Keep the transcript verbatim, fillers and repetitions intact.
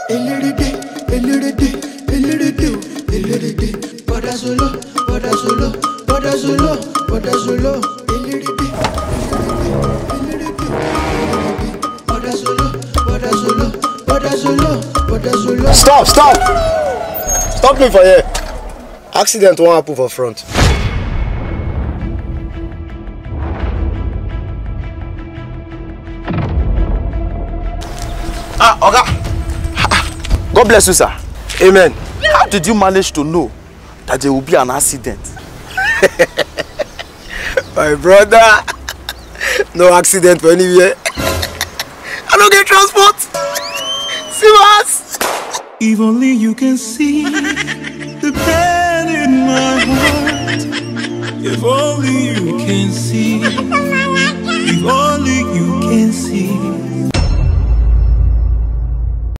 Eliridi, eliridi, eliridi, eliridi. Bọ́dà solo, bọ́dà solo, bọ́dà solo, bọ́dà solo. Eliridi, eliridi, eliridi. Bọ́dà solo, bọ́dà solo, bọ́dà solo, bọ́dà solo. Stop, stop! Stop me for here. Accident wan happen for front. Ah, Oga. God bless you, sir. Amen. How did you manage to know that there will be an accident? My brother, no accident for anywhere. I no get transport. See us. If only you can see the pain in my heart. If only you can see. If only you can see